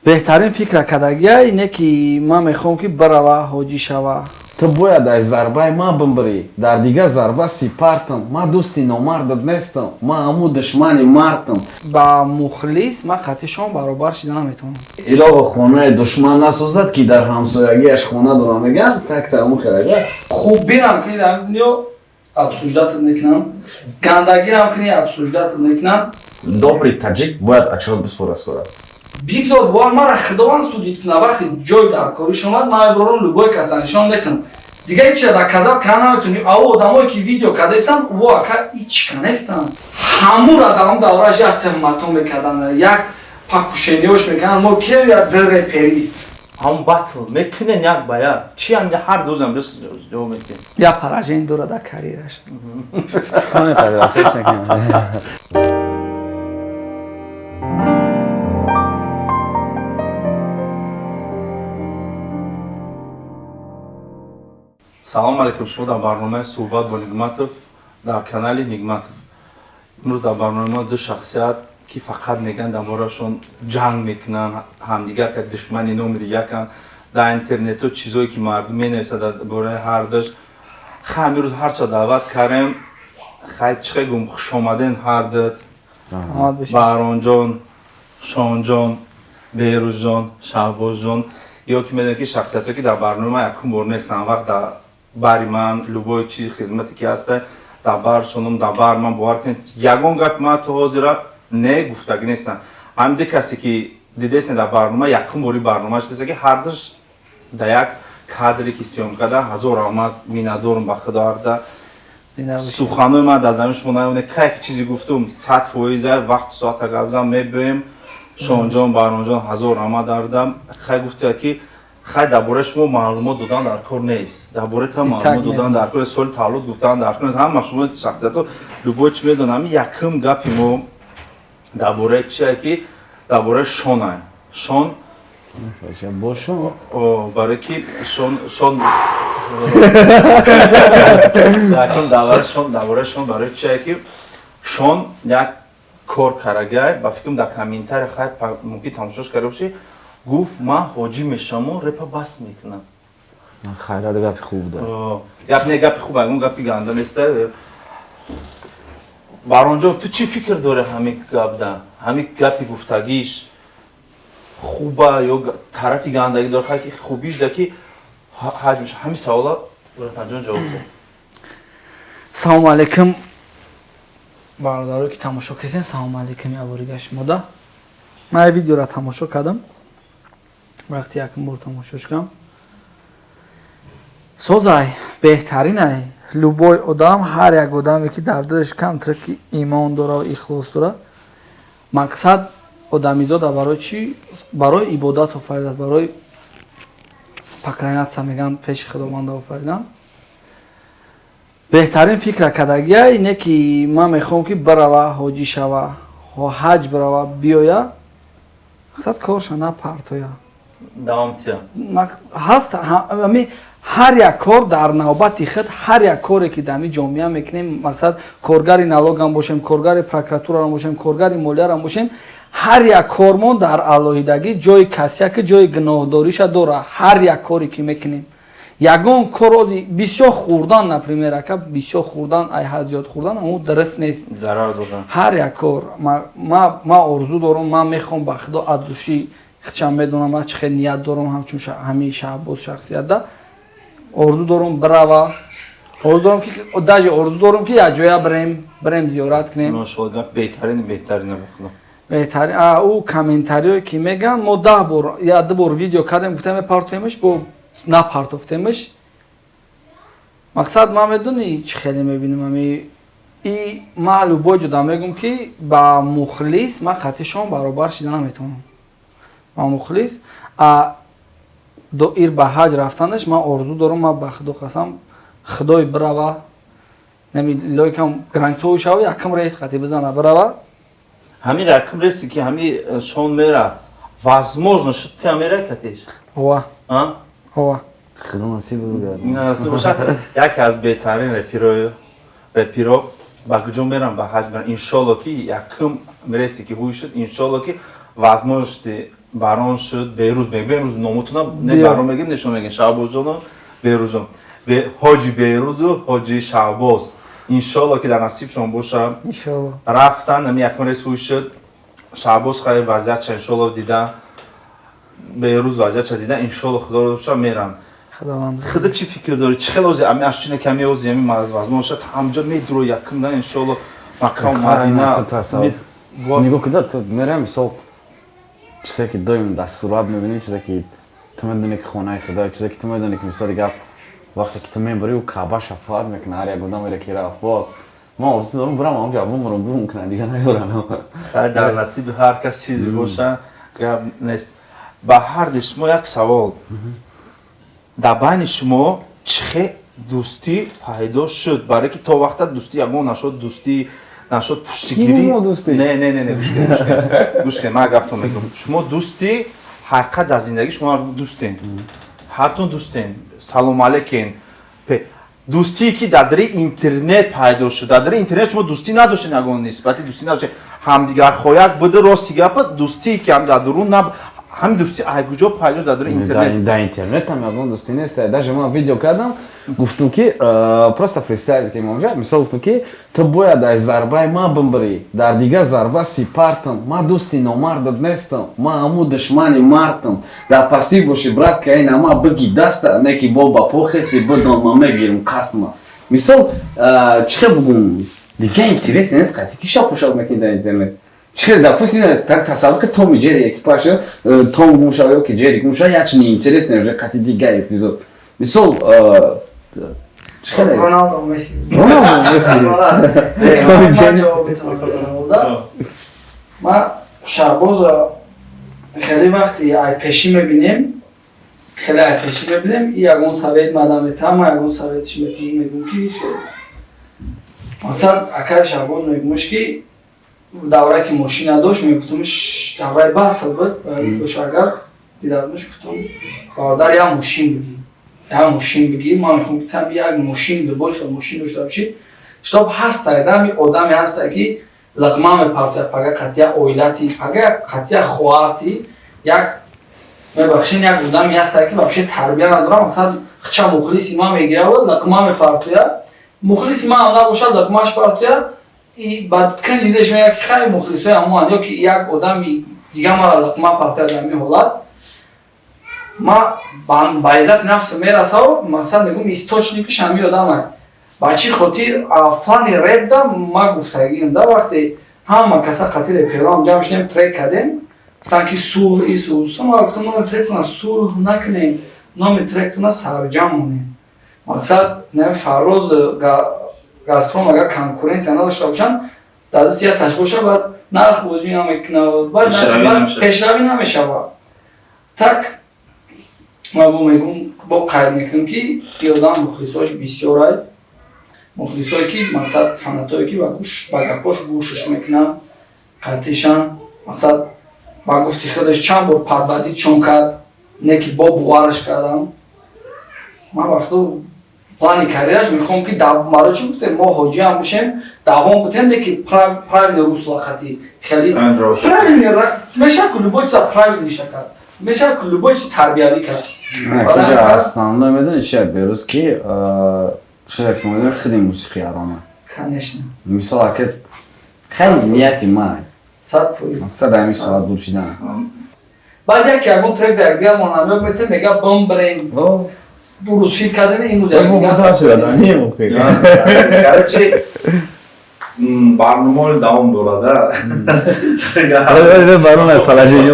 Беҳтарин фикра кардагия ине ки ман мехоҳам ки барава ҳоҷӣ шава. Ту бояд аз зарбаи ман бимбирӣ, дар дигар зарба сипартам. Ман дӯсти номардат нестам, ман ҳамун душмани мардам. Ба мухлис ман қатъи баробар шида наметавонам. Илоҳо, хонаи душман насозад, ки дар ҳамсоягиаш хона дорам, меган такта ҳамун хелага. Хуббирам ки дар дунё обсуждать мекунам, гандагирам кини обсуждать мекунам. Добрый таҷик бояд отчёт биспорад скоро. Бигзор бояд мара Худованд судить кунад. Вақте ҷой дар кориш омад, ман иброрам, любой каса нишон метавонам. Дигар ҳеч чиза доказать карда наметавонӣ. Ав одамое ки видео кардаистанд, во ака ҳичка нестанд. Ҳамура дар он давраш як туҳматҳо мекарданд, як покушениёш мекарданд. Мо кием, як д реперист. Ҳамон батл мекунен як ба як, чи ҳам ҳар дузам бис ҷавоб медиҳем. Як поражение дорад дар карьераш. Сони подрост накунем. Салом алейкум, шумо дар барномаи «Суҳбат бо Нигматов» дар канали Нигматов. Имрӯз дар барномаи мо ду шахсият, ки фақат мегӯянд, дар бораашон ҷанг мекунанд ҳамдигар, ка душмани номери яканд. Дар интернетҳо чизое ки мардум менависад дар бораи ҳардуш. Хай, имрӯз ҳарча даъват кардем. Хай, чӣ гум, хушомаден ҳардут. Саломат бошед. Баҳронҷон, Шонҷон, Беҳрӯзҷон, Шаҳбозҷон. Ё ки медонед, ки шахсиятҳое ки дар барнома якум бор нестанд, вақт дар бари ман любой чизи хизмате ки ҳаста, дар баршонум, дар бар ман, бовар кунед, ягон гапи ман то ҳозира не гуфтагӣ нестам. Ҳамин ду касе ки дидесен дар барнома, якум бори барнома шудеста, ки ҳардуш дар як кадре ки съёмка кардан. Ҳазор раҳмат, миннатдорум ба Худо ҳарда. Зинда бошед. Суханои ман дар замин шумо наёне. Кай ки чизе гуфтум, 100%, вақту соата гап зан мебиёем. Шонҷон, Баҳронҷон, ҳазор раҳмат дардам. Хай, гуфта ки хай, дар бораи шумо маълумот додан дар кор нест, дар бораи та маълумот додан дар кор нест, соли таваллуд гуфтан дар кор нест. Ҳама шумо шахсиятҳо любой чи медонам. Якум гапи мо дар бораи чие, ки дар бораи Шона, Шон. Бошо. О, барои ки Шон якум дар бораи Шон, дар бораи Шон, барои чие ки Шон як кор карагай, ба фикрам, дар комментария, хай, мумкин тамошош карда бошӣ, гуфт: «Ман ҳоҷӣ мешаваму репа бас мекунам». Хайрат, гапи хуб да. О, гап не, гапи хуб, ягон гапи ганда неста. Баронҷон, ту чӣ фикр дорӣ ҳамин гапда? Ҳамин гапи гуфтагиш хуба ё тарафи гандагӣ дора? Хай, ки хубиш да ки ҳаҷ меша. Ҳамин савола Рафанҷон ҷавоб дод. Салому алейкум, бародаро ки тамошо кардем, салому алейкум. Яворига шумода. Ман ин видеоро тамошо кардам. Вақти якум бор тамошош кардам, созай, беҳтаринай. Любой одам, ҳар як одаме ки дар дилаш камтар ки имон дора ва ихлос дора, мақсад одамизода барои чӣ? Барои ибодат офаридааст, барои поклоняться, мегӯянд, пеши Худованда офаридан. Беҳтарин фикра кардагия ине ки ман мехоҳам ки барава ҳоҷӣ шава, ҳаҷ барава биёя, мақсад корша напартоя. Давом тия. Ҳаст ами ҳар як кор дар навбати худ, ҳар як коре ки дар ҳамин ҷомеа мекунем, мақсад коргари налогам бошем, коргари прокуратурарам бошем, коргари молиярам бошем, ҳар як кормон дар алоҳидагӣ ҷои касяки, ҷои гуноҳдориша дора. Ҳар як коре ки мекунем, ягон кор ози бисёр хӯрдан, например, ака, бисёр хӯрдан, ай ҳад зиёд хӯрдан, аму дуруст нест. Зарар додан. Ҳар як кор. Ма орзу дорам, ман мехоҳам, ба Худо, аз души хичам медонам, ман чӣ хел ният дорам. Ҳамчун ҳамин Шаҳбоз шахсиятда орзу дорам бирава, орзу дорам ки, даже орзу дорам ки як ҷоя бирем, зиёрат кунем. Машалло, гап беҳтарин, беҳтарин, ба Худо. Беҳтарин. Ӯ комментариое ки мегӯянд, мо 10 бор, я ду бор видео кардем, гуфтем мепартоемш, бо напартофтемш. Мақсад, ман медонӣ чӣ хеле мебинам ами и ман любой ҷода мегӯм, ки ба мухлис ман қатъи баробар шида наметавонам. Ба мухлис, а доир ба ҳаҷ рафтанаш, ман орзу дорам, ман ба Худо қасам, Худой бирава, нами лойкам границаҳо шава, якам рейс қатъи бизана, бирава. Ҳамин якум рейсе ки ҳами Шон мера, возможно шуд, тиам мера катиш? Ова. А? Ова. Худо насиб бигардад. Насиб бошад. Яке аз беҳтарин репиро ба куҷо мерам? Ба ҳаҷ мерам, иншолло, ки якум рейсе ки ҳуй шуд, иншолло, ки возможности. Барон шуд, Берӯз мегӯем, имрӯз номотуна не. Биё. Барон мегӯем, не, шумо мегӯем, Шаҳбозҷону Берӯзҷон, ҳоҷи Берӯзу ҳоҷи Шаҳбоз, иншолло, ки дар насибшон боша. Иншолло. Рафтан, ами якум рейс ҳуй шуд. Шаҳбоз хай вазъиятша, иншолло, дида, Берӯз вазъиятша дида, иншолло, худоро боша, меран. Худованд. Худа чӣ фикр дорӣ, чӣ хел ози ами ашчине ками ози ами вазмон шуд, ҳамҷо медуро якум да, иншолло, Макка, Мадина. Ту тасаввур. Нигоҳ куда, ту мерам, мисол, чизе ки доим дар сурат мебинӣ, чизе ки ту медонӣ, ки хонаи худо, чизе ки ту медонӣ, ки, мисоли гап, вақте ки ту мебарӣ, ӯ Каъба шафоат мекунад ҳар як одамере ки рафт. Бо ман орзу дорам, бурам ҳамҷо, бумурам, гум кунам, дига наёрам. Дар насиби ҳар кас чизе боша, гап нест. Ба ҳарди шумо як савол: дар байни шумо чӣ хел дӯстӣ пайдо шуд? Барое ки то вақта дӯстӣ ягон нашуд, дӯстӣ нашуд, пуштигирӣ. Ки мо дӯстӣ? Не, не, не, не, гӯш кунед, гӯш кунед, гӯш кунед, ман гаптон мегӯм. Шумо дӯстӣ ҳақиқат дар зиндагӣ, шумо дӯстен, ҳартон дӯстен, салом алейкум. Дӯстие ки дар дари интернет пайдо шуд, дар дари интернет шумо дӯстӣ надоштен, ягон нисбати дӯстӣ надоштен, ҳамдигархояк буда. Рости гапа, дӯстие ки ҳам дар дурун наб, ҳамин дӯстӣ ай куҷо пайдо шуд дар дари интернет? Дар интернет ҳам ягон дӯстӣ нест. Даже ман видео кардам, гуфтум, ки просто фристайл ки онҷа, мисол, гуфтум, ки ту бояд аз зарбаи ман бимбирӣ, дар дигар зарба сипартам. Ман дӯсти номардат нестам, ман ҳамун душмани мардам. Дар пастӣ бошӣ, брат, ка ина ма биги даста, не ки бо ба по хести, бидон, ман мегирим қасма. Мисол, чӣ хел бугум, дига интерес нест, қати ки шапушап мекунӣ дар интернет. Чихел, допустим, так тасаввур ки Томи Джерри экипаж, Том гум шава ё ки Джерри гум шава, як чизи интересный уже қати дига эпизод. Мисол, чихел? Роналдо, Месси. Роналдо, Месси. Ман ҷавоб метавонам ба саволда. Ман Шаҳбоза хеле вақти айпешӣ мебинем, хеле айпешӣ мебинем, и ягон совет мадам метавам, ман ягон советш метиҳм, мегӯм, ки мақсад, акаи Шаҳбоз, мегӯмш, ки даврае ки мошина дошт, мегуфтумш, давраи батл буд дош, агар дидамш, гуфтум: «Бародар, як мошин бигир, як мошин бигир, ман мехоҳам, ки там як мошин, дубой хел мошин дошта бошӣ, чтоб ҳастай дами одаме ҳастай, ки лиқма мепартояд пага қатия оилати, пага қатия хоҳарти як, мебахшин, як одаме ҳастай, ки вообще тарбия надорам, мақсад, хча мухлиси ман мегирава, лиқма мепартояд, мухлиси ман ҳам набошад, лиқмаш партояд, баъд кани дидеш, мега, ки хай, мухлисои ҳамоанд, ё ки як одами дига мара лиқма партояд». Дар ҳамин ҳолат ма ба иззати нафсам мерасав, мақсад, мегӯм, источникаш ҳамин одамай. Ба чӣ хотир фани репда ма гуфтагиам да, вақте ҳама каса қати реперам ҷамъ шудем, трек кардем, гуфтанд, ки сулҳ, ису усу. Ма гуфтам: «Номи тректона сулҳ накунем, номи тректона сарҷам монем». Мақсад, не, Фарроз, Газпром агар конкуренция надошта бошанд, дар дасти як таш боша, баъд нарх бозӣ намекунад, баъд пешравӣ намешавад. Так ма бо мегӯм, бо қайд мекунем, ки и одам мухлисош бисёрай, мухлисое ки, мақсад, фанатое ки ба гапош гӯшаш мекунанд, қатишан. Мақсад, ба гуфти худаш, чанд бор подводить чон кард, не ки бо бовараш кардам. Ман вақто плани карьераш мехоҳам, ки барои чӣ гуфтем, мо ҳоҷиам бошем, давом бутем, не ки правильный русло хати, хеле правильный мешавад ку, любой чиза правильный шакад мешавад ку, любой чиз тарбиявӣ кард. Основной, медони чи, Берӯз, ки чизе ки медонем, худи мусиқи арона. Конечно. Мисол, ака, хеле нияти ман 100%. Мақсад ҳамин соат дур шидан. Баъд як ягон трек дар якдигар мо намёк метем, мега бомбрен ду рӯз фит кардем, имрӯз. Короче, барномаи давом дорада. Барои положение.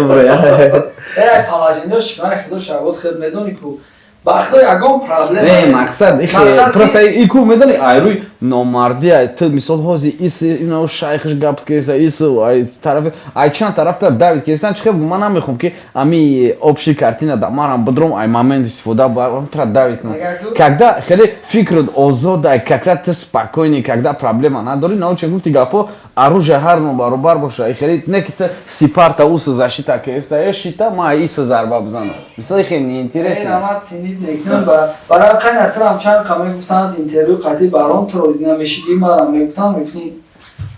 Э, положение шикани худо, Шаҳбоз, худ медонӣ ку, ба худо, ягон проблема. Не, мақсад, просто ику, медони, ай рӯи номардӣ, ай ту, мисол, ҳози ис ино шайхш гап кеса, ис ай тараф, ай чанд тарафта давид кесан. Чихел, ман намехоҳам, ки ами общий картина да марам бидром, ай момент истифода барам, тра давид кунам. Когда хеле фикрут озод, ай когда ты спокойный, когда проблема надори, научи гуфти гапо, оружие ҳар но баробар боша, ай хеле не ки ту сипарта уса защита кеста, э шита ма иса зарба бизанам, мисол, хеле неинтересно. Ценить мекунам. Барои қайнатрам чанд қа мегуфтанд, интервю қатъи баром трози намешидӣ, марам мегуфтам, мегуфтам,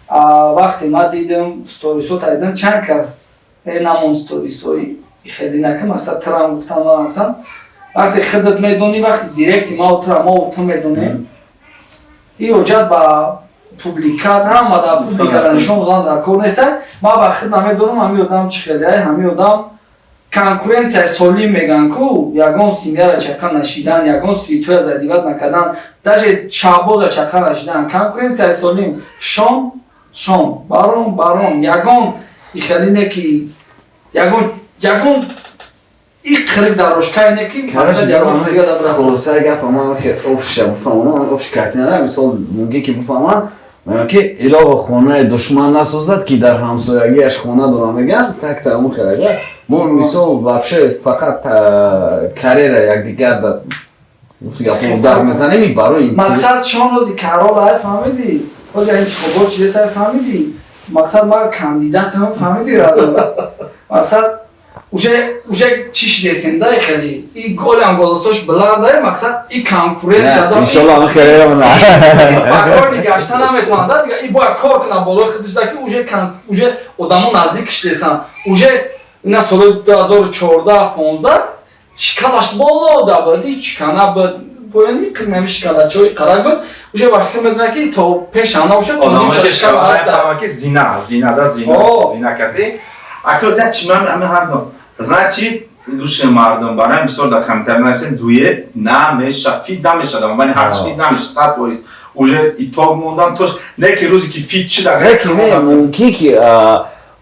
вақте ма дидам сторисо дидам, чанд кас э намон сторисои. Хеле нака, мақсад, трам гуфтам, ман гуфтам, вақте худат медонӣ, вақти директи ма тра, мо ту медонем, и ҳоҷат ба публикат, ҳама да публикара нишон додан дар кор неста. Ма ба худ намедонам, ҳами одам чӣ хеле, ҳами одам конкуренция солим меган ку, ягон семья ра чақа нашидан, ягон святоя задевать накардан, даже Шаҳбоза чақа нашидан, конкуренция солим, шон шон, барон барон, ягон ихеле не ки ягон и қирик дарошкае не ки мақсад ягон дига дабраса. Хулосаи гапа ман обща буфаҳмонам, общий картина, мисол, мумкин ки буфаҳмам, мегӯям ки илоҳо хонаи душман насозад, ки дар ҳамсоягиаш хона дорам, мегӯям, так таму хелага. Мо, мисол, вообще фақат карьера якдигар дар гапо дар мезанем и барои Мақсад, шон рози карол ай, фаҳмидӣ, ҳози интихобот чиз ай, фаҳмидӣ, мақсад, ма кандидатам, фаҳмидӣ, радо, мақсад, уже чӣ шидесем дай, хеле и голям голосош баландай, мақсад, и конкуренция дор. Иншолло ама хеле. Спокойно гашта наметавонад да, дига и бояд кор кунад болои худаш да, ки уже одамо наздик шидесан. Уже ина соли 2014 15 шикалаш боло да буд, и чикана буд, поёни қирнами шикалачои қарак буд. Уже ба фикр медонад, ки то пешам набошад, то нимша шикал ҳаста. Ки зина зина да зина зина кардӣ, ако зя чи ман ами ҳар значит, гӯши мардум, барои мисол, дар комментарий нависем: дуэт намеша, feat намеша, дар мобайни ҳар feat намеша, 100% уже итог мондан тош не, ки рӯзе ки feat чи дар Лекин не,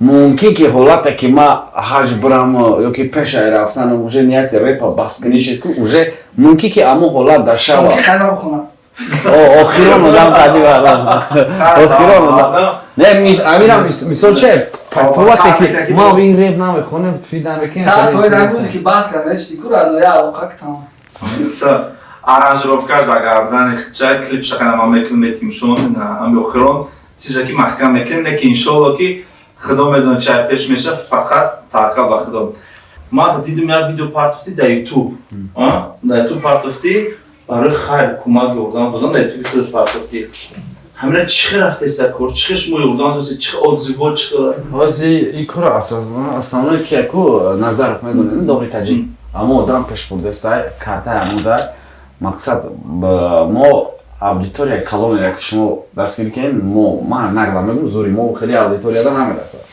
мумкин ки ҳолате ки ма ҳаҷ бирам ё ки пешаи рафтанам уже нияти репа бас кунӣ шид ку, уже мумкин ки аммо ҳолат дар шава. Мумкин хайма бихонам. Охирон одам қади барам, охирон одам не, амирам, мисол, че ҳолате ки ма ин реп намехонем, feat намекунем. 100% рӯзе ки бас карда чӣ ку, радноя алоқа кутам. Аранжировка дар гардани ча клип шакана ма мекунем, метимшон ами охирон чизе ки маҳкам мекунем, лекин иншолло ки Худо медонад чай пеш меша, фақат таваккал ба Худо. Ма дидум, як видео партофтӣ дар Ютуб, дар Ютуб партофтӣ, барои хайр, кӯмак, ёрдам додан, дар Ютуби худат партофтӣ. Ҳамина чӣ хел рафтеста кор, чӣ хел шумо ёрдам достед, чӣ хел отзыв о, чӣ хел? Ҳози ин кора основной ки яку Назаров медонем, добри таҷик, аммо одам пеш бурдеста картаи амуда. Мақсад, мо аудиторияи калонеро ки шумо дастгирӣ кунед, мо, ман нақдам мегӯм, зури мо хеле аудиторияда намерасад.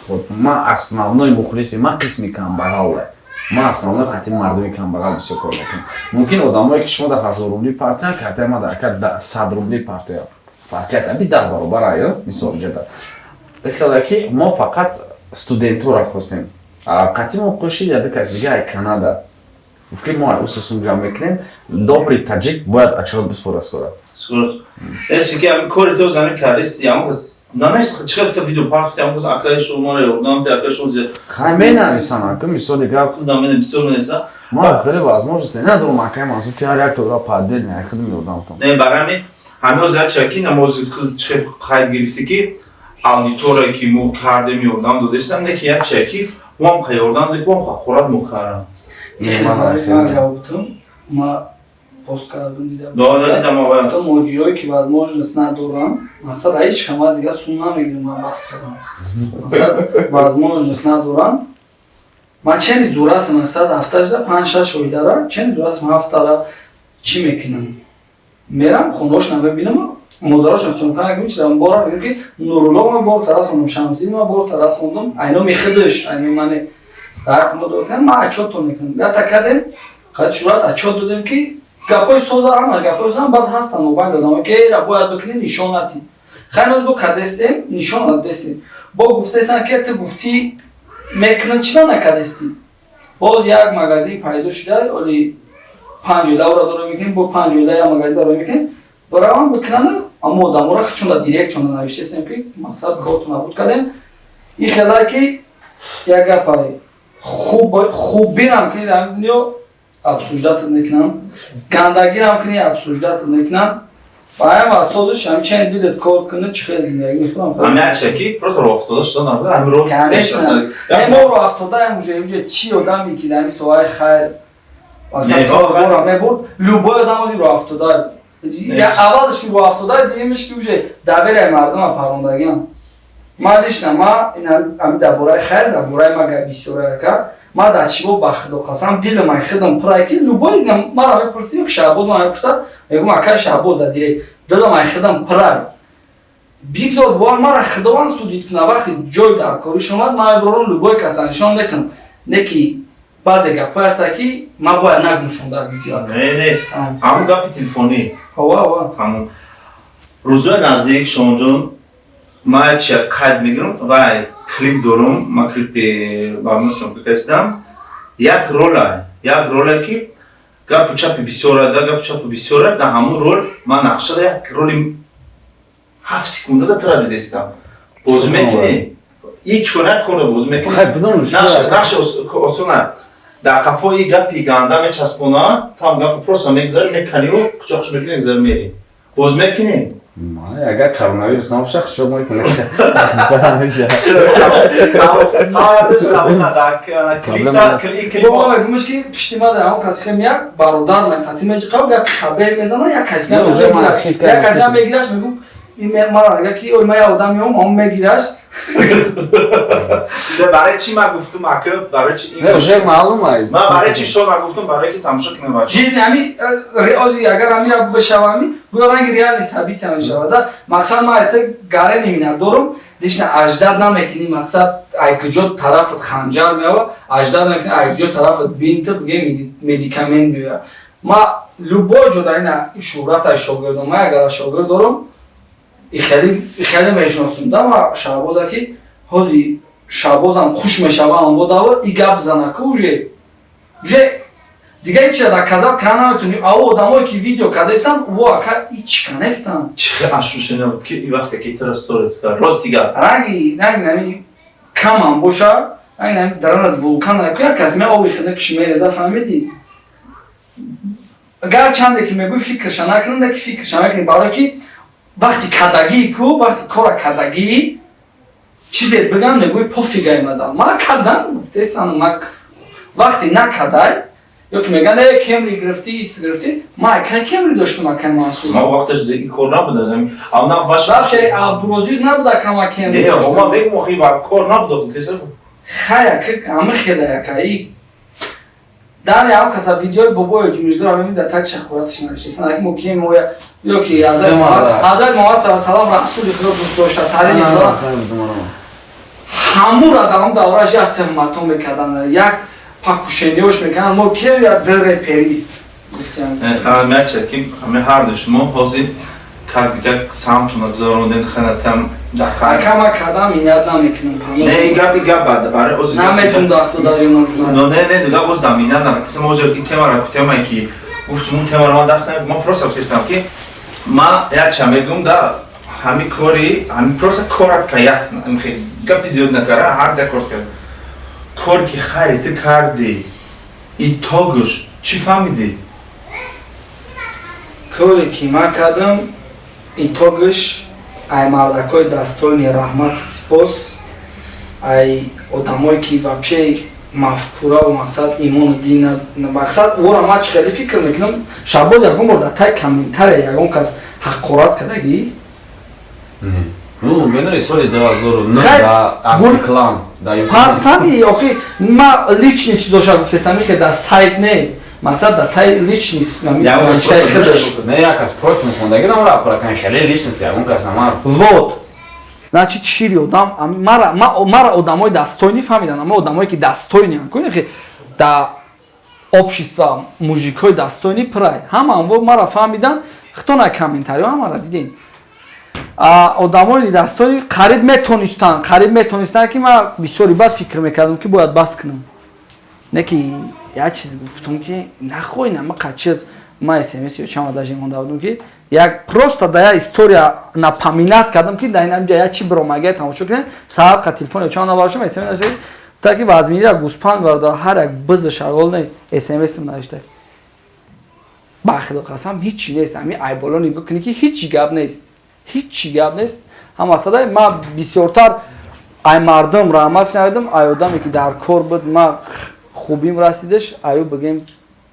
Хоб, ман основной мухлиси ман қисми камбағале, ман основной қати мардуми камбағал бисёр кор мекунам. Мумкин одамое ки шумо дар 1000 рубли партоян, картаи ма дар ака 100 рубли партоян, фарқият аби 10 баробар аю. Мисол, ҷада хеле ки мо фақат студентҳоро хостем, қати мо қӯшид яда кас дига ай Канада, гуфт ки мо усусум ҷамъ мекунем. Добрый таҷик бояд отчёт биспора скоро. Эчи ки ами кори то зани кардисти, ама кас нанавис, чӣ хел то видео партофти, ама кас акаи шумо ёрдам те, акаи шумо. Хай, менависам, ака, мисоли гап. Худам менависам, бисёр менависам. Ма хеле возможности надорам, акаи Мансур, ки ҳар як тода по отдельно худам ёрдам кунам. Не, барои ҳамин ҳамин як чаки намози худ чӣ хел қайд гирифтӣ, ки аудитория ки мо кардем, ёрдам додестам, не ки як чаки моам ха ёрдам додем, моам хақорат мо кардам. Ман ҷавобтум, ма пост кардам, дида. Дидам. То муҳоҷирое ки возможность надоранд, мақсад, ҳеҷ кама дига сум намегирам, ман бас кардам, мақсад, возможность надоранд. Ман чени зурасам, мақсад, ҳафташда панҷ шаш оилара чени зурасам, ҳафтара чӣ мекунам, мерам хонаошона мебинам, модарошон съёмка накунам, чизам бора мегӯям ки Нурулло ма бор тарасондум, Шамсидин ма бор тарасондум, айноми худаш, айноми мане дар мо дод, ман отчёт то мекунам. Ята кардем, қад шурат отчёт додем, ки гапҳои соза, ҳамаш гапҳои соза баъд ҳастанд. Мобайн додам, ки эра бояд бикунӣ, нишон натӣ. Хайр, бо кардестем, нишон надодестем, бо гуфтестан ки ту гуфтӣ мекунам, чӣ ба накардестӣ? Боз як магазин пайдо шуда, оли панҷ оила ора дора мекунем, бо панҷ оила як магазин дора мекунем, баравам бикунанд. Аммо одамора чунда директ чунда навиштестем, ки мақсад, корту набуд кардем. И хела ки як гапай хуббинам кунед, ҳамин дунё обсуждать мекунам, гандагирам кунӣ, обсуждать мекунам. Ба ҳам асосиш ҳам чен дилет кор кунӣ, чӣ хел зиндагӣ мехӯрам. Ҳамин як чаки просто роҳ афтода шуда набуда, ҳамин роҳ. Конечно, мо роҳ афтодаем уже. Чӣ одаме ки дар ҳамин соҳаи хайр мақсад мебурд, любой одам ози роҳ афтода. Аввалш ки роҳ афтода, дуюмиш ки уже доверие мардума парондагиам. Ман лично, ма ҳамин дар бораи хайр, дар бораи ма гап бисёра, ака. Ма дар чиво, ба Худо қасам, дилам ай худам пурай, ки любой мара мепурси ё Шаҳбоз мара мепурсад, мегӯм: «Акай Шаҳбоз, дар директ дилам ай худам пурай, бигзор бовар мара Худованд судить куна». Вақти ҷой дар кориш омад, ман мебарорам, любой каса нишон метам. Не ки баъзе гапҳое ҳаста, ки ман бояд нагӯшон дар видео. Не, не, ҳамун гапи телефонӣ. Ова, ова. Тамом, рӯзои наздик, Шонҷон, ман чи қайд мегирам ва клип дорум. Ман клипи барнома съёмка кардам. Як рола ки гапу чапи бисёра да, гапу чапи бисёра да. Ҳамун рол ман нақшада як роли 7 секунда да тара дидестам. Бозӣ мекунӣ, ҳеҷ кор, як корро бозӣ мекунӣ. Нақши осона дар қафои гапи ганда мечаспона, там гапу просто мегузари, меканию қучоқш мекунӣ, мегузари, мери. Бозӣ мекунӣ? Агар коронавирус набоша, хушок мекунем. Бо мегумаш, ки пишти ма дар ҳамон каси хем як бародар меқати меҷиқав, гапи хабер мезана, як каси мегираш, мегум мара мега, ки ой, ма як одам меом, он мегираш. Барои чӣ ман гуфтум, ака, барои чи? Уже маълум. Ман барои чи шо нагуфтум? Барои ки тамошо кунем, бача. Жизни ҳами ози, агар ҳамира бишавами, гӯё ранги реальный события мешавада. Мақсад, ман это гарени миннатдорум, лично аждад намекунӣ. Мақсад, ай куҷо тарафат ханҷар меява, аждад намекунӣ, ай куҷо тарафат бинта бигем, медикамент меоя. Ма любой ҷо дар ина шӯҳрата шогирдом, ман агар шогирд дорум, ихеле мешиносум да. Ма Шаҳбоза, ки ҳози Шаҳбозам хуш мешава, амбодава и гап занаку, уже дигар ҳеч доказать карда наметавонӣ. Аво одамое, ки видео кардаистанд, во ака ҳичка нестанд. Чӣ хел ощущение буд, ки вақте ки тира сторис кард, рост дигар? Ранги нами камам боша, ранги нами даранат вулкан, як кас ме оби хинакш мереза, фаҳмидӣ? Гарчанде ки мегӯй фикрша накунам, ки фикрша накунӣ, барое ки вақти кадагӣ ку, вақти кора кадагӣ, чизе биган, мегӯй: «Пофиг аймада, ма кадам», гуфтесам. Ма вақте накадай ё ки меган: «Э, кемри гирифтӣ, ис гирифтӣ». Ма кай кемри доштум, акай Мансур? Ма вақташ и кор набуд аз ами ам баш. Вообще Абдурозиқ набуда, кама кемри. Не, ма мегум, охи ва кор набуд, гуфтесам. Хая, ҳама хела якаи дар ям каса видеои бобои Ҷумирзоро мебинӣ, дар так шақораташ навиштасан, ак мо кем оя ё ки Ҳазрат Муҳаммад саллаллоҳу салам, расули Худо, дӯст дошта тарини Худо, ҳамура дар он давраш як туҳматҳо мекарданд, як покушение ш мекарданд. Мо кем я д реперист гуфтем. Ҳамяча ки ҳами ҳарду шумо ҳозир как дигар самтона гузарондем, ханатам. Акама кадам минат намекунам. Не, гапи гап барои оз. Наметун дахту даже нужна. Не, не, гап оз да минат намекунам. Озир ин темара ку, темае ки гуфтум, он темара ман даст намекунам. Ман просто гуфтестам, ки ман як ча мегум да ҳами кори, ҳами просто корат ка ясно, гапи зиёд накара, ҳар як кор кард, кор ки хайри ту кардӣ, итог ш чӣ фаҳмидӣ? Коре ки ман кардам, итог ш ай мардакҳои дастони раҳмат, сипос, ай одамое ки вообще мафкураву мақсад, имону дин, мақсад ора ман чӣ хеле фикр мекунам. Шабоз, ягон бор дар тай комментария ягон кас ҳақорат кардагӣ? Ну, медони, соли 2009 да Арсиклан да. Фаҳми, охи ма личный чизоша гуфтесам, ихе дар сайт не, мақсад, дар тай личный. Не, як аз профил хондаги намра апаракан, хеле личность ягон кас ама. Вот, значит, шири одам мара одамои достойный фаҳмидан, ама одамое ки достойный ан кунихи да общество, мужик ҳои достойный прай ҳама анво мара фаҳмидан. Хто на комментарио ҳамара дидем, одамои достойный қариб метонистанд, ки ман бисёри бад фикр мекардам, ки бояд бас кунам. Не ки як чиз гуфтам, ки нахоҳ нама чиз. Ман смс ё чанд даже монда будам, ки як просто да як история напоминать кардам, ки дар инамҷа як чи биромага, тамошо кунед. Саҳар қа телефон ё чанд набаршам, смс навишта та, ки вазминира гӯспанд бародар, ҳар як биза шағол не смс навишта. Ба Худо қасам, ҳичи нест. Ҳами айболо нигоҳ кунӣ, ки ҳичи гап нест, ҳичи гап нест. Ҳама садай ма бисёртар ай мардум раҳмат шунавидам, ай одаме ки дар кор буд, ма хубим расидаш, аю бигем,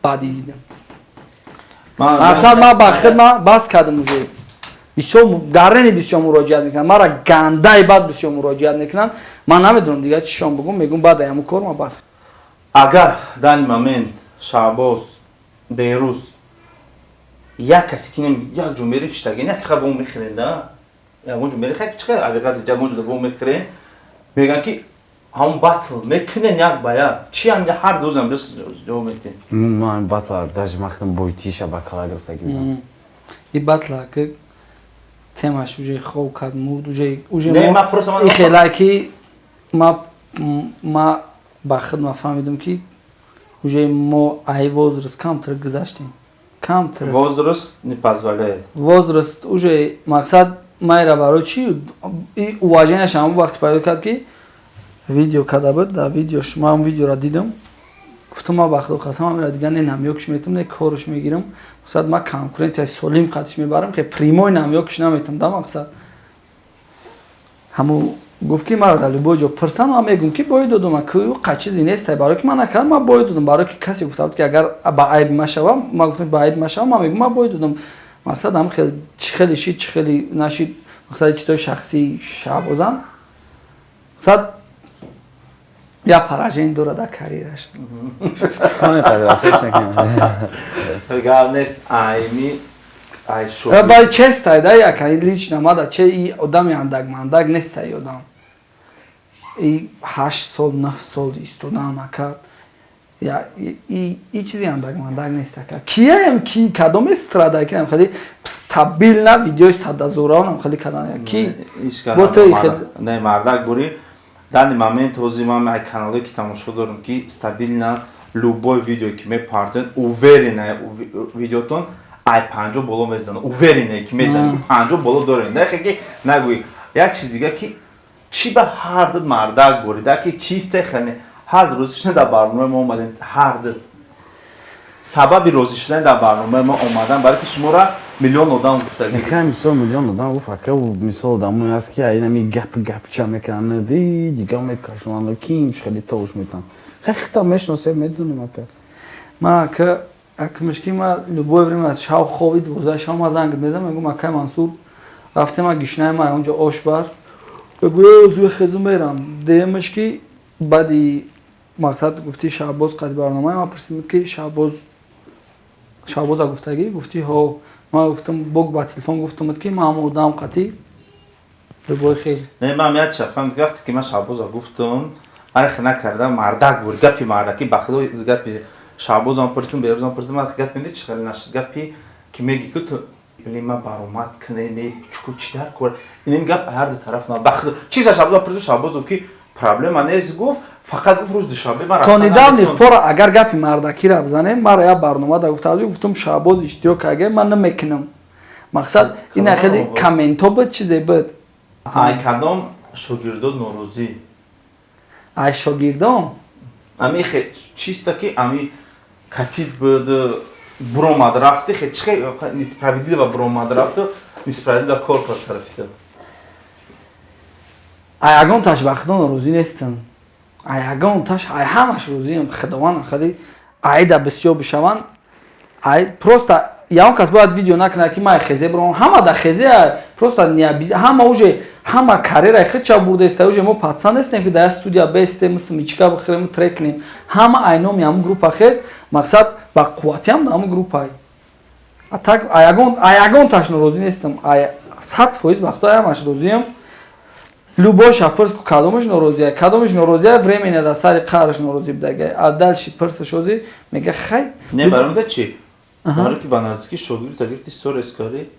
бадӣ дидам. Мақсад, ма ба худ ма бас кардам уже. Бисёр гарени бисёр муроҷиат мекунанд мара, гандаи бад бисёр муроҷиат мекунанд. Ман намедонам дигар чишон бугум, мегум, баъд аяму кор ма бас. Агар данный момент Шаҳбоз, Берӯз, як касе ки як ҷо мерем, читаген, як ха во мехӯрем да, ягон ҷо мерем, хай, чи ҳақиқати, ягон ҷо во мехӯрем, мегӯянд ки ҳамон батл мекунен як ба як, чи ҳам ҳар дузам бис ҷавоб метин. Ман батла даже махтам бойтиша ба кала гирифтаги будам. И батла ки темаш уже хоб кард, мурд уже. Не, ма просто и хела ки ма ба худ ма фаҳмидам, ки уже мо ай возраст камтар гузаштем, камтар. Возраст не позволяет. Возраст уже, мақсад, майра барои чи и уважение ш ҳамон вақти пайдо кард, ки видео карда буд. Дар видеош ман видеоро дидам, гуфтам: «Ма ба худо қасам, амира дигар не намёкш метам, не корш мегирам». Мақсад, ма конкуренция и солим қатиш мебарам, ки прямой намёкш наметам да. Мақсад, ҳамун гуфт, ки маро дар любой ҷо пурсам, ман мегӯм, ки бой додум, ки қа чизе нестай, барое ки ман накардам, ман бой додум. Барое ки касе гуфта буд, ки агар ба айб машавам, ман гуфтам, ба айб машавам, ман мегӯм, ман бой додум. Мақсад, ҳам хел чи хеле шид, чи хеле нашид, мақсади чизои шахсии Шаҳбозам, мақсад, як поражение дорад дар карьераш. Гап нест, айми ай шо. Бай честай да, як лично мада че и одами андак мандак нестай, одам и 8 сол, 9 сол истодан накард, и чизи андак мандак нест, ака. Кияем, ки кадом эстрада ки хеле стабильно видеои садазораонам хеле кадан ки? Не, мардак бури. Данный момент ҳозир ман ай каналое ки тамошо дорам, ки стабильно любой видео ки мепартоед, уверена, видеотон ай 50 боло мезанад, уверена, ки мезанад, 50 боло дорем, нахе ки нагӯй. Як чиз дига, ки чӣ ба ҳар ду мардак бурида, ки чисте хеле ҳар ду рӯзи шудан дар барномаи мо омадем, ҳар ду сабаби розӣ шудан дар барномаи мо омадан, барои ки шуморо миллион одам гуфтагӣ. Хай, мисол, миллион одам гуфт, ака. Мисол, одамое аст, ки айнами гап гапча мекунанд, дига мекашонанд, ким хеле тавуш метан. Хай, хита мешиносем, медонем, ака. Ма, ака, акмиш ки ма любое время шав хоби, 12 шав ма занг мезанам, мегӯм: «Акай Мансур, рафтем, ма гишнаи ма онҷо ош бар». Мегӯя: «Зуи хезу мерам». Деемаш ки баъди, мақсад, гуфти Шаҳбоз қади барномаи ма пурсидем, ки Шаҳбоз, Шаҳбоза гуфтагӣ, гуфти: «Ҳо». Ма гуфтам, бог ба телефон гуфтамуд, ки ма ҳама одам қатӣ любой хел. Не, ман як чафам, вақте ки ман Шаҳбоза гуфтам, архе накардам, мардак буд, гапи мардаки, ба худо, гапи Шаҳбозам пурсидам, Берӯзам пурсидам, ман гапи меди чи хеле нашуд, гапи ки меги, ки ту блин, ма баромад кне, не, чуку чи дар кор, инем гап ҳар ду тараф на, ба худо, чиза Шаҳбоза пурсидам, Шаҳбоз гуфт, ки проблема нест, гуфт, фақат гуфт, рӯз душанбе ман то недавних пора, агар гапи мардакиро бизанем, мара як барнома да гуфта, гуфтам, Шаҳбоз иштирок карда, ман намекунам. Мақсад, ина хеле комментҳо буд, чизе буд. Ай кадом шогирдо норозӣ? Ай шогирдон? Ами чисто ки ами катид буд, буромад рафти, хе чи несправедливо буромад рафту, несправедливо кор кард тарафида. Ай ягон таш ба худо норозӣ нестам, ай ягон таш, ай ҳамаш розиам, худованд хали айда бисёр бишаванд. Ай просто ягон кас бояд видео накунад, ки ман хезе бурам, ҳама да хезе, просто ҳама уже ҳама карьераи худша бурдаиста. Уже мо пацан нестем, ки дар як студия бестем, смичка бихӯрем, трек кунем. Ҳама айноми ҳамун группа хез, мақсад, ба қувватиам да ҳамун группай. А так ай ягон таш норозӣ нестам, ай 100% ба худо ҳамаш розиам. Любой ша пурс, кадомаш норозия, кадомаш норозия, временно дар сари қараш норозӣ будага, а дальше пурсаш, озӣ мега: «Хай». Не, баромада чи, баро ки ба наздики шогирд гирифти, сторис кари.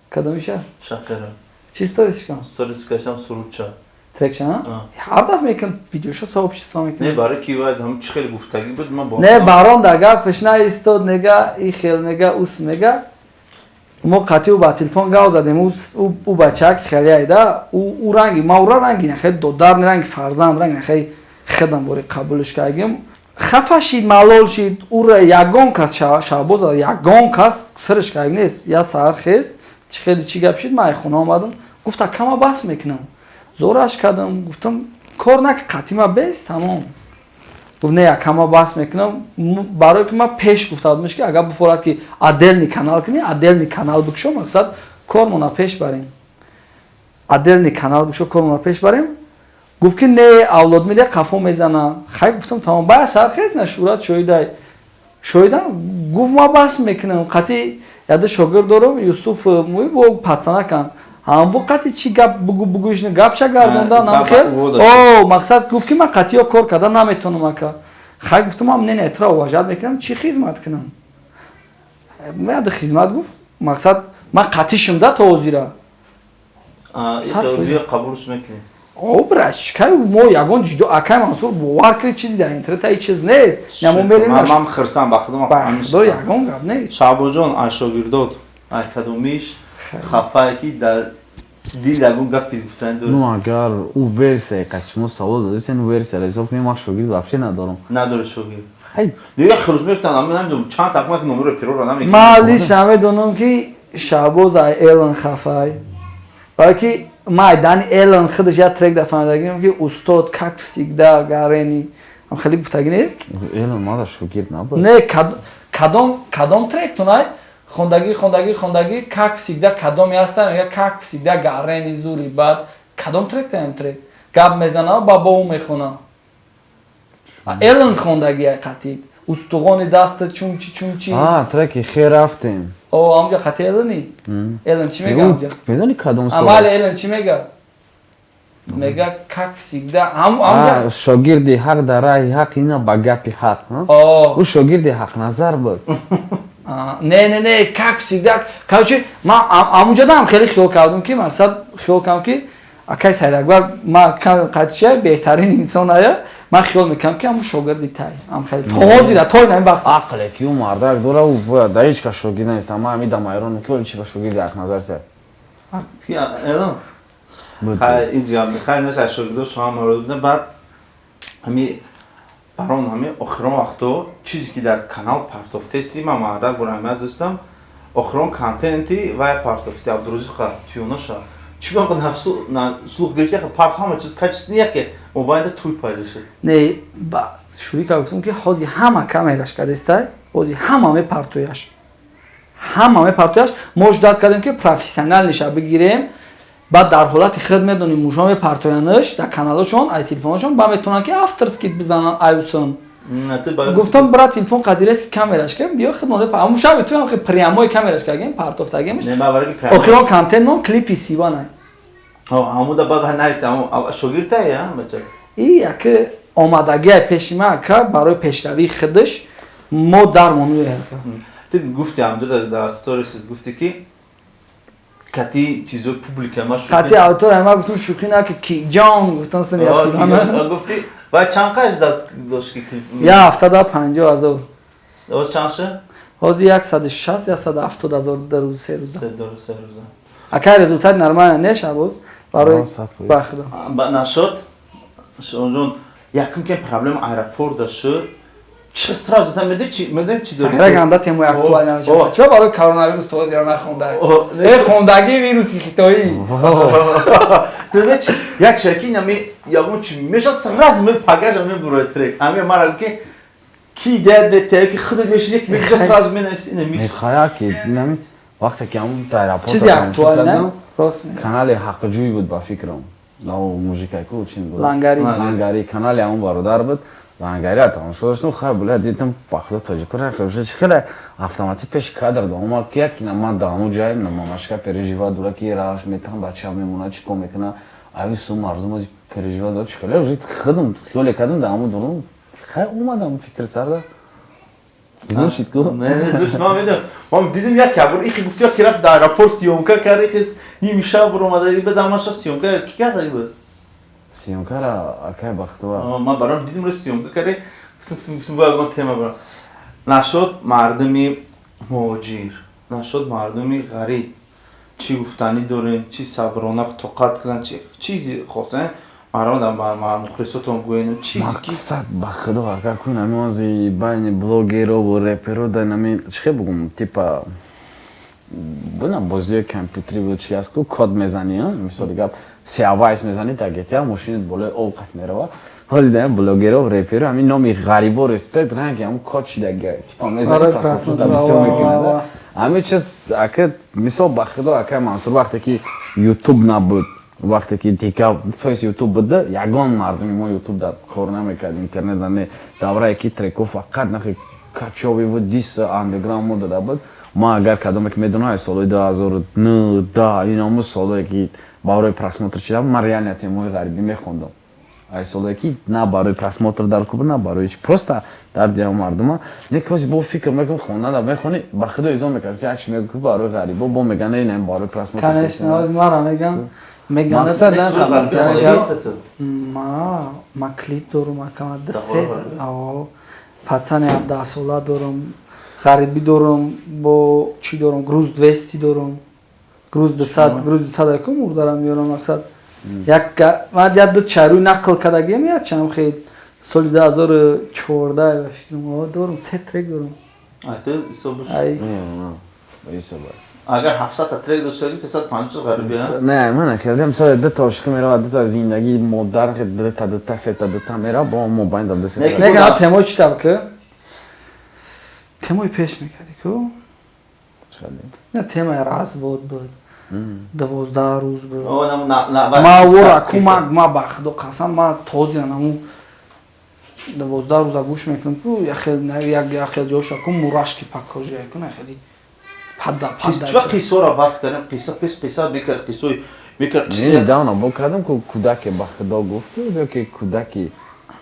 Кадомиша? Шақера. Чи сторис кам? Сторис кашам, сурудча. Трекша ҳар дафъ мекун, видеошо сообщество мекун. Не, барои ки вай ҳам чи хеле гуфтагӣ буд, ман бо Не, барон да гапаш наистод, нега и хел, нега ус, мега мо қатъи ӯ ба телефон гав задем, ӯ бачак хеле айда, ӯ ранги ма, ура ранги нахе додар, ранги фарзанд, ранги нахе хедам вори қабулш кардем. Хафа шид, малол шид, ура ягон кас, Шаҳбоз, ягон кас сирш кард нест. Я саҳар хез, чи хеле чӣ гап шид, ман ай хона омадам, гуфт: «Акама бас мекунам». Зораш кардам, гуфтам: «Кор нак, қатима бес, тамом». Гуфт: «Не, акама бас мекунам». Барое ки ман пеш гуфта будам, ки агар бифорад, ки отдельный канал кунӣ, отдельный канал бикушо, мақсад, кормона пеш барем, отдельный канал бикушо, кормона пеш барем. Гуфт, ки не, Авлод Медиа қафо мезана. Хай, гуфтам, тамом, баъд сархез нашурат шоҳидай. Шоҳидан гуфт, ма бас мекунам, қати яда шогирд дорам, Юсуф муи, бо пацанакан. Ҳамву қати чӣ гап бугу бугуиш гапша гардонда намхел. О, мақсад, гуфт, ки ман қатиё кор карда наметонам, ака. Хай, гуфтам, ман не, тура уважать мекунам, чӣ хизмат кунам? Яда хизмат гуфт, мақсад, ман қатишим да то ҳозира. Қабулш мекунӣ? О, брат, кай мо ягон ҷидо, акай Мансур, бовар ки, чизи дар интернет ҳеҷ чиз нест. Намо мерем. Ман хирсам, ба худо. Ба худо, ягон гап нест. Шаҳбоҷон, аз шогирдот, ай кадомиш хафае, ки дар дил ягон гапи гуфтани дорӣ? Ну, агар ӯ версия қад шумо савол додисен, ӯ версияро ҳисоб кунем, ман шогирд вообще надорам. Надори шогирд? Дига хирӯз мефтам, намедонам чанд тақма ки номеро пироро намекунам. Ман лично медонам, ки Шаҳбоз ай Элон хафай, балки ман дани Элон худаш як трек да фаҳмидагим, ки устод, как всегда гарени, ам хеле гуфтагӣ нест. Элон мада шогирд набуд. Не, кадом трек тунай хондагӣ, хондагӣ, хондагӣ, как всегда, кадоме ҳаста, мега, как всегда гарени, зури. Баъд кадом трек таям, трек гап мезана, ба бо ӯ мехона. Элон хондагӣ қатид устуғони даста, чунчи, чунчи. Треки хе рафтем. О, амҷа қати Элони. Элон чӣ мега амҷа? Медони кадом сол? Амали Элон чӣ мега? Мега, как всегда. Амҷа шогирди ҳақ дар раҳи ҳақ, ина ба гапи ҳақ. Ӯ шогирди Ҳақназар буд. Не, не, не, как всегда. Короче, ман амуҷадаам хеле хиёл кардам, ки мақсад, хиёл кардам, ки акай Сайдакбар ма қатишай беҳтарин инсон ая. Ман хиёл мекунам, ки ҳамун шогирди тай ам хеле то ҳозира, то ин вақт. Ақле ки ӯ мардак дора, ӯ бояд да ҳеҷ кас шогирд нест. Ма ҳами дамайрон ки оли чи ба шогирди Ҳақназар са. Элон хай, ҳеҷ гап хай нест, шогирдо шумо ҳама буда. Баъд ҳами барон, ҳами охирон вақто чизе ки дар канал партофтести, ман мардак бурамият дӯстам, охирон контенти вай партофти Абдурозиқа тюёнаша чӣ ба нафсу слух гирифти, парт ҳама чиз качество яке мобайнда туй пайдо шуд. Не, ба шӯрӣ гуфтам, ки ҳозир ҳама камераш кадестай, ҳозир ҳама мепартояш, ҳама мепартояш. Мо ждать кардем, ки профессионал ниша бигирем, баъд дар ҳолати худ медонем, мужо мепартоянаш дар каналошон, ай телефоношон, ба метавонанд, ки авторский бизананд. Аюсон гуфтам, брат, телефон қадирест, ки камераш ка биё, худ мо шаби туям прямой камераш кардем, партофтагемш. Охирон контент мо клипи сиванай. Ҳамуда ба навист шогирдтая бача. И яке омадагия пеши ма, ака, барои пешравии худаш мо дармонуя. Ту гуфти, ҳамҷо дар сторис гуфти, ки кати чизои публика ма. Кати аудитория ма гуфтум, шӯхӣ на, ки киҷон гуфтам, сини. Гуфти, ва чанд қаш дошт ки клип? Я ҳафта да 50 000. Оз чанд ша? Ҳозир 160, 170 000 дар рӯзи 3 рӯза. 3 рӯза. Акай, результат нормально не, Шабоз, барои бахда. Нашуд, онҷон якум ки проблема аэропорт шуд, чӣ сразу та меди чи, меди чи дори? Раганда темои актуал намешавад. Чиба барои коронавирус то ҳозир нахонда э хондагии вируси хитоӣ? Ту чи як чаки нами ягон чи меша, сразу ме пагажа мебурои трек, ами мара ки идея метея, ки худат мешини, ки меша, сразу менависи ина миш. Мехоя ки нами вақте ки ҳамун аэропорт чизи актуал не, рост. Канали Ҳақҷӯй буд, ба фикрам, нав мужикайку чин буд. Лангари. Лангари, канали ҳамун бародар буд, лангари тамошо доштам. Хай, бля, дидам, бахудо, тоҷикора уже чи хеле автоматик пеши кадр да омад, ки як ман да ҳамун ҷай мамашка переживать дора, ки раш метам, бача мемона, чӣ кор мекуна, ави су мардум ози переживать дора, чи хеле уже худам хиёле кардам да ҳамун дурум. Хай, омадам, фикр сарда зур шид ку. Не, не, зур шид, ман медонам, ман дидим як кабр ихи гуфти, ки рафт дар аэропорт, съёмка кард, ихи ними шаб буромада, бедамаша съёмка ки карда буд? Съёмкара акай Бахтова. Ман барам дидим, ро съёмка карде, гуфтам, гуфтам, бояд ман тема барам. Нашуд мардуми муҳоҷир, нашуд мардуми ғариб, чӣ гуфтанӣ дорем, чӣ саброна тоқат кунанд, чӣ чизи хостан мардум мухлисотон гӯенам, чизи ки? Мақсад, ба худо, ака кун, ами ози байни блогерову реперо да нами чихе бугум, типа бина, бозии компютери буд, чи аст ку, код мезанӣ, мисоли гап, сиавайс мезанӣ дар GTA, мошинат болои об қат мерава. Ҳозир да блогеро, реперо ҳамин номи ғарибо респект ранги ҳамун код шида, типа мезанӣ, просмотр бисёр мекунад ҳамин чиз. Ака, мисол, ба худо, ака Мансур, вақте ки Ютуб набуд. Вақте ки дика, то есть Ютуб буда, ягон мардуми мо Ютуб дар кор намекард, интернет не. Даврае ки треко фақат нахи качовиву дис андеграунд мо дада буд. Ма агар кадоме ки медонам, солҳои 2009, 10, иному солҳое ки барои просмотр чида, ман реально темои ғарибӣ мехондам. Ай солҳое ки на барои просмотр дар куб, на барои чи, просто дар дия мардума. Не, коси бо фикр мекунам, хонада мехонӣ, ба худо изон мекард, ки ачи мегӯ барои ғарибо, бо меган, не, барои просмотр. Конечно, ҳозир мара мегам, меган. Мақсад Ма клип дорум, акама се пацани 17 сола дорум, ғарибӣ дорум, бо чӣ дорум, груз 200 дорум, груз 200, груз 200 яку мурдарам меёрам. Мақсад, як ман як ду чаруи нақл кардагиам, як чам хел соли 2014 ба фикрам дорум, се трек дорум. Ай, агар 700 та трек дошта, 350 ғарибӣ. Не, ман накардам. Соли дута ошиқӣ меравад, дута зиндагӣ, модар, дута, дута, сета, дута меравад, бо мобайн да ду. Не, темои чӣ тавр ки темои пеш мекардӣ ку? Не, темаи развод буд, 12 рӯз буд. Ма вора ку, ма ба худо қасам, ма тозиан аму 12 рӯза гӯш мекунам ку, яхел ҷоша ку мурашки по коже ку, хеле пада пада. Чӣ қиссаро бас кардем? Қисса пеш қисса мекард, қиссои мекард. Қисса давна бо кардам ку, кӯдаке ба худо гуфт ки ё ки кӯдаки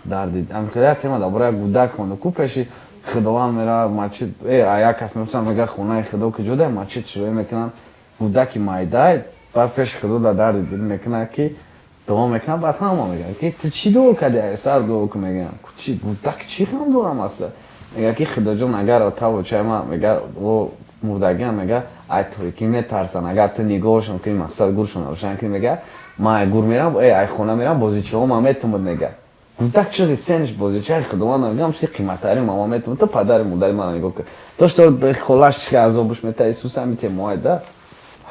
дарди амхелия тема дар бораи кӯдак хонда ку, пеши худованд меравад масҷид. Э, як кас мепурсад, мега: «Хонаи худо куҷода?» Масҷид шурӯъ мекунанд, кӯдаки майдай баъд пеши худо дар дарди дил мекунад ки дуо мекунад. Баъд ҳама мегӯяд ки ту чӣ дуо кардӣ? Ай сар дуо ку. Мегӯям, чӣ кӯдак, чӣ ғам дорам аста? Мега ки худоҷон, агар отаву чай ма, мега, о мурдагиам, мега, ай торикӣ метарсанд, агар ту нигоҳшон кунӣ, мақсад гуршон равшан кунӣ, мега, ман ай гур мерам, э, ай хона мерам, бозичаҳо ман метумуд. Мега, кӯдак чизи сенш бозичаи худованд, мегам, чизи қиматтари мама метумуд, ту падари модари мана нигоҳ кун, то что холаш чи азобуш мета. Исус ҳами темоай да.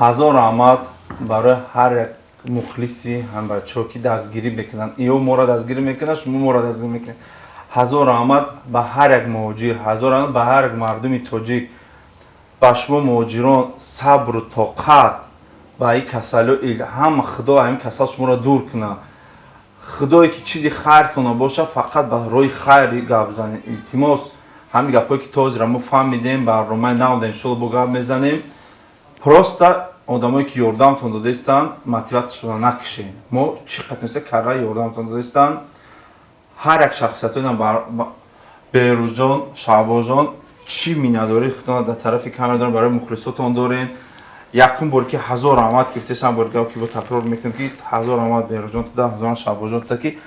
Ҳазор раҳмат барои ҳар як мухлиси ҳам бачаҳо ки дастгирӣ мекунанд. Ё моро дастгирӣ мекунанд, шумо моро дастгирӣ мекунед. Ҳазор раҳмат ба ҳар як муҳоҷир, ҳазор раҳмат ба ҳар як мардуми тоҷик. Ба шумо муҳоҷирон сабру тоқат, ба ин касалио ҳама худо ҳамин касал шуморо дур кунад. Худое ки чизи хайртона боша, фақат ба роҳи хайри гап занед, илтимос. Ҳамин гапҳое ки тозира мо фаҳмидем, барномаи нав иншолло бо гап мезанем. Просто одамое ки ёрдамтон додаистанд, мотиватсияшонро накушед. Мо чӣ қадр карра ёрдамтон додаистанд ҳар як шахсиятои. Беҳрӯзҷон, Шаҳбозҷон, чӣ миннатдории худтон дар тарафи камера дорем, барои мухлисотон дорем? Якум бор ки ҳазор раҳмат гуфтесам, бор гап ки бо такрор мекунем ки ҳазор раҳмат Беҳрӯзҷон туда, ҳазор Шаҳбозҷон туда, ки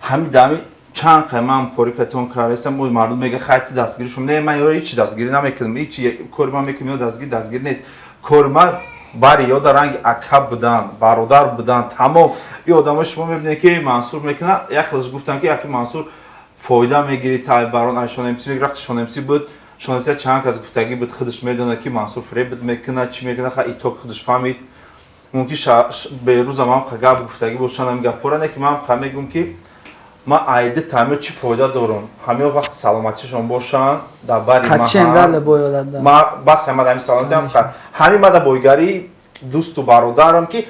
ҳами дами чанд қай ман порикатон кардастам. Мардум мега: «Хай, ти дастгирӣ шум». Не, ман ёро ҳичи дастгирӣ намекунам, ҳичи кори ман мекунам, ё дастгирӣ нест. Кори ман бари ё дар ранги ака будан, бародар будан, тамом. И одамо шумо мебинед ки Мансур мекунад, як хелш гуфтанд ки яки Мансур фоида мегирӣ, тай барон ай Шонмс мегирӣ. Вақти Шонмс буд, Шонмс чанд кас гуфтагӣ буд, худаш медонад ки Мансур фиреб мекунад, чӣ мекунад. Ха, итог худаш фаҳмид. Мумкин Берӯзам ҳам гап гуфтагӣ бошанд, ҳамин гапҳоро не ки ман ха мегӯм ки ман айди таъмир чӣ фоида дорам? Ҳамиё вақти саломатишон бошанд, дар бари ма бас ҳамад ҳамин саломатиам, ҳамин мада бойгарии дӯсту бародарам ки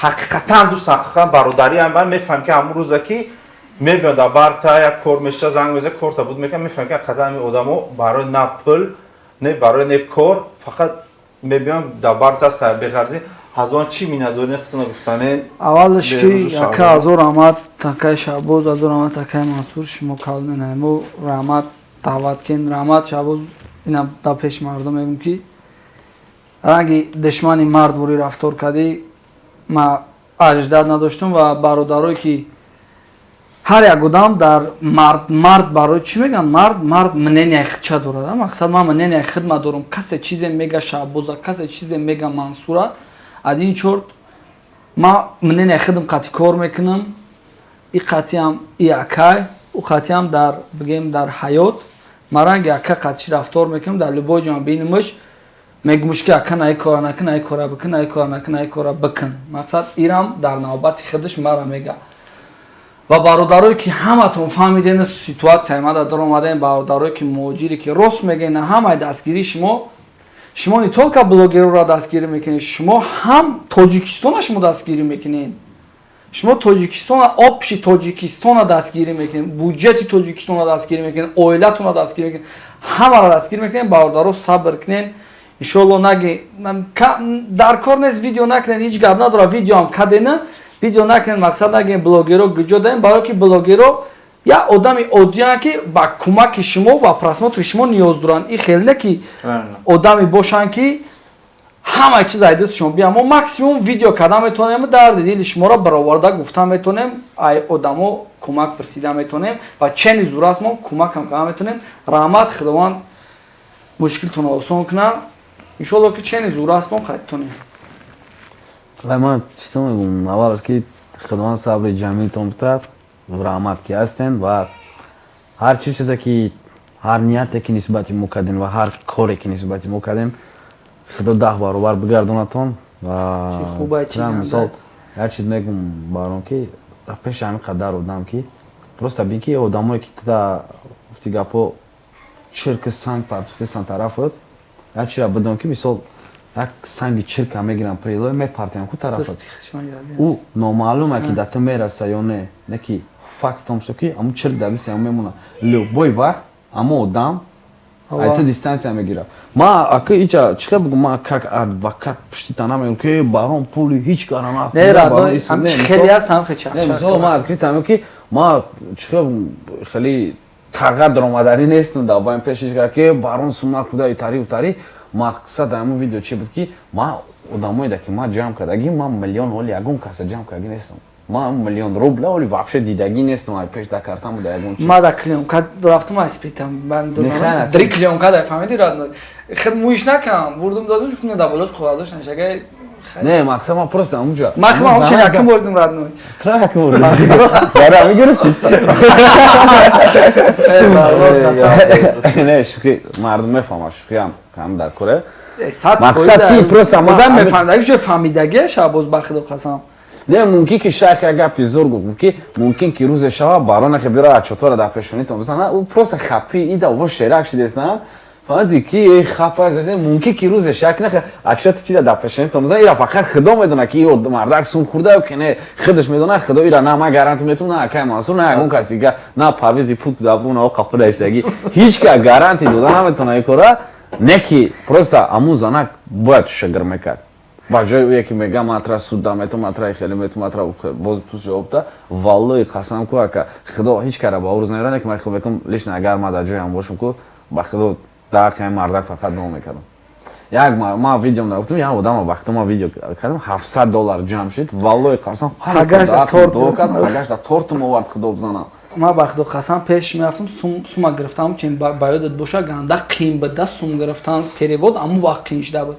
ҳақиқатан дӯст, ҳақиқатан бародариам. Ман мефаҳмам ки ҳамун рӯза ки мебиёд дар барта, як кор меша, занг меза, корта буд мекунам, мефаҳмам ки ҳақиқатан ҳамин одамо барои на пул, не барои не кор, фақат мебиён дар барта беғарзӣ. Ҳазоран чӣ миннатдорӣ худтона гуфтанед? Аввалаш ки яка ҳазор раҳмат такаи Шаҳбоз, ҳазор раҳмат такаи Мансур, шумо калменаемо, раҳмат даъват кен, раҳмат Шаҳбоз. Ина дар пеши мардум мегӯм ки ранги душмани мард ворӣ рафтор кардӣ, ма аждад надоштум. Ва бародарое ки ҳар як одам дар мард, мард барои чӣ мегӯянд мард? Мард мнения худча дорад. Мақсад, ман мнения хидмат дорам. Касе чизе мега Шаҳбоза, касе чизе мега Мансура, аз ин чорт ман мнения худам қатъи кор мекунам. И қатъиам и акай, ӯ қатъиам дар бигем дар ҳаёт ман ранги ака қатъи рафтор мекунам. Дар любой ҷо бинимаш, мегумш ки ака, на, кора накун, ай кора бикун, ай кора накун, ай кора бикун. Мақсад, ирам дар навбати худаш мара мега. Ва бародарое ки ҳаматон фаҳмиден ситуатсияи мада дар омадем, бародарое ки муҳоҷире ки рост мегӯен, ҳамаи дастгирии шумо. Шумо не только блогерро дастгирӣ мекунед, шумо ҳам Тоҷикистона шумо дастгирӣ мекунед. Шумо Тоҷикистона, общий Тоҷикистона дастгирӣ мекунем, буҷети Тоҷикистона дастгирӣ мекунем, оилатона дастгирӣ мекунем, ҳамаро дастгирӣ мекунем. Бародаро, сабр кунен, иншоалло. Наги дар кор нест, видео накунед, ҳеҷ гап надорад. Видеоам кадена, видео накунед, мақсад нагем блогеро гуҷо даем, барое ки блогеро як одами оддиянд, ки ба кӯмаки шумо ва просмотри шумо ниёз доранд. И хеле не ки одаме бошанд, ки ҳамаи чиз ай дастшон бия. Мо максимум видео карда метавонем, дарди дили шуморо бароварда гуфта метавонем, ай одамо кӯмак пурсида метавонем ва чени зур аст, мо кӯмакам карда метавонем. Раҳмат, Худованд мушкилтонро осон кунад. Иншоалло, ки чени зур аст, мо қайтонем. Ман чито мегӯм? Аввалаш, ки Худованд сабри ҷамилтон битад. Раҳмат, ки ҳастен, ва ҳар чи чизе ки, ҳар нияте ки нисбати мо кардем ва ҳар коре ки нисбати мо кардем, Худо 10 баробар бигардонатон. Ва мисол, як чиз мегум баром, ки дар пеши ҳамин қадар одам, ки просто бин, ки одамое ки туда гуфти гапо чирки санг партофтесан тарафот, як чизра бидон, ки мисол як санги чирка мегирам, прилой мепартиям ку тарафат, ӯ номаълума ки да ту мераса ё не. Не ки факт в том, что ки ҳамун чирк дар дасти ҳам мемонад, любой вақт ҳамон одам айта дистанция мегирад. Ма ака ича чӣ бугум, ма как адвокат пуштита намегум, ки барон пули ҳеҷ кара. Мисол, ма открыто мегум, ки ма чӣ хеле тағғар даромаданӣ нестам дар байн пешиш, ки барон сум накуда, итари утари. Мақсад ҳамун видео чӣ буд, ки ма одамое ки ма ҷамъ кардагӣ, ма миллион ҳоли ягон каса ҷамъ кардагӣ нестам, ма миллион рубла оли вообще дидагӣ нестам, ай пеш да картам буда ягон чи. Ма да клеёнка рафтам, ай спитам дри клеёнка да, фаҳмиди, родной, хел муиш накам, бурдум, додум, гуфтум, да болош қоғаздош нашага. Не, мақсад ма просто ҳамунҷа. Ма хел ҳамчун якум бурдум, родной. Тра якум бурдум, бара ҳамин гирифтиш. Не, шӯхӣ, мардум мефаҳмад, шӯхиам кам дар коре. Мақсад ки просто одам мефаҳмидаги, фаҳмидаги Шаҳбоз, ба Худо қасам. Не, мумкин ки шайх як гапи зур гуфт, ки мумкин ки рӯзе шава, барона ки биро отчётора дар пешонитон бизана. Ӯ просто хапи ида во шерак шидест, фаҳмиди, ки хапа, мумкин ки рӯзе шак нахе отчёти чира дар пешонитон бизана. Ира фақат Худо медона, ки мардак сум хӯрда ё ки не, худаш медона, Худо. Ира на ман гарантӣ метавонам, на акай Мансур, на ягон каси дига, на Парвизи пут дар буна қапуда иштагӣ, ҳеҷ ка гарантӣ дода наметавона ин кора. Не ки просто ҳамун занак бояд шагр мекард ба ҷои ӯе, ки мега матра суда мету, матра хеле мету, матра боз пус ҷавоб да. Валлои қасам ку, ака, Худо ҳеҷ кара ба рӯз намеране, ки ман хел мекунам. Лично, агар ман дар ҷоям бошам ку, ба Худо, дар ҳаққи мардак фақат дуо мекардам. Як ма видеом нагуфтам, як одама ба Худо ма видео кардам, 700 доллар ҷамъ шид. Валлои қасам, пагашда тортум овард, Худо бизанам. Ма ба Худо қасам, пеш мерафтам, сума гирифтам, ки ба ёдат боша, ганда қиин буда сум гирифтан, перевод аму вақт қиин шуда буд.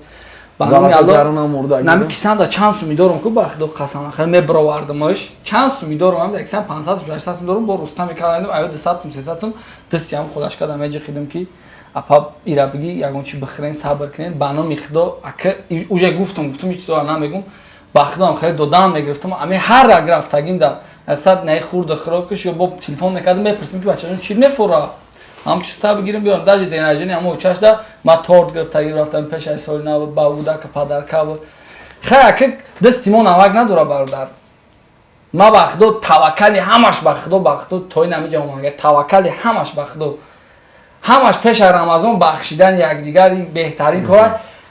Нами кисанда чанд суми дорам ку, ба Худо қасам, хел мебировардамаш, чанд суми дорам, ам кисан 500 сум, 600 сум дорам, бо Рустам мекардам, аё 200 сум, 300 сум дастиам худаш кардам, меҷиқидам, ки апа, ира биги, ягон чи бихӯрен, сабр кунен, ба номи Худо, ака, уже гуфтам, ҳеҷ чизо намегум, ба Худоам хеле додан мегирифтам. Ами ҳар як рафтагим да мақсад наи хурда хӯрокаш ё бо телефон мекардам, мепурсидам, ки бачаҷон, чӣ мефора, ҳам чиста бигирем, биёрам. Даже день рождения ҳамо чашда ма торт гирифтагӣ рафтам пеш ай соли нав, ба будака подарка. Хай, ака, дасти мо намак надора, бародар. Ма ба Худо таваккали ҳамаш ба Худо, ба Худо тои намиҷа омага, таваккали ҳамаш ба Худо, ҳамаш пеш аз Рамазон бахшидани якдигар беҳтарин кор.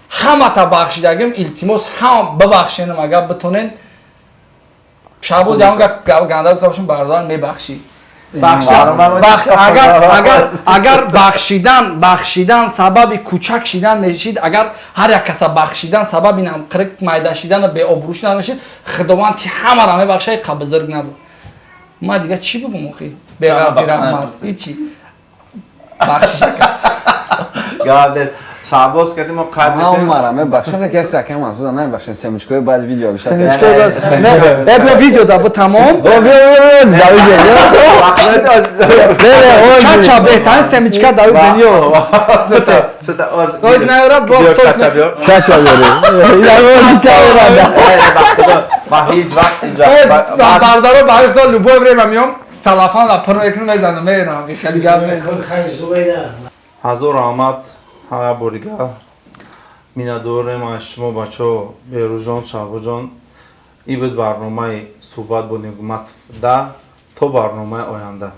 Ҳамата бахшидагим, илтимос, ҳама бибахшенам, агар битонен. Шаҳбоз, ягон гап ганда гуфта бошам, бародар, мебахшӣ. Агар бахшидан сабаби кӯчак шидан мешид, агар ҳар як каса бахшидан сабаби қирик майда шидану беобрӯ шидан мешид, Худованд, ки ҳамаро мебахша, қа бузург набуд. Ма дига чӣ бигум охи, беғарзи раҳмат, ҳичи, бахшиша. Шаҳбоз кардем, мо қайд мекунем. Мара мебахшам, ки як сакам аст буда, намебахшам. Семечкои баъд видео. Семечкои баъд. Не, бیا видео да бу тамом. О, биё, биё, да видео. Чача беҳтарин семечка дар дунё. Шута, оз. Оз наёрад бо. Чача биёр. Чача биёр. Ма ҳеҷ вақт ҳеҷ вақт бародаро, ба ҳар любое время меом, салафан ла пур мекунам, мезанам, мерам, хеле гап нест. Ҳазор раҳмат, ҳама бор дига миннатдорем аз шумо, бачаҳо, Берӯзҷон, Шаҳбоҷон. Ин буд барномаи «Суҳбат бо Нигматов». Да то барномаи оянда.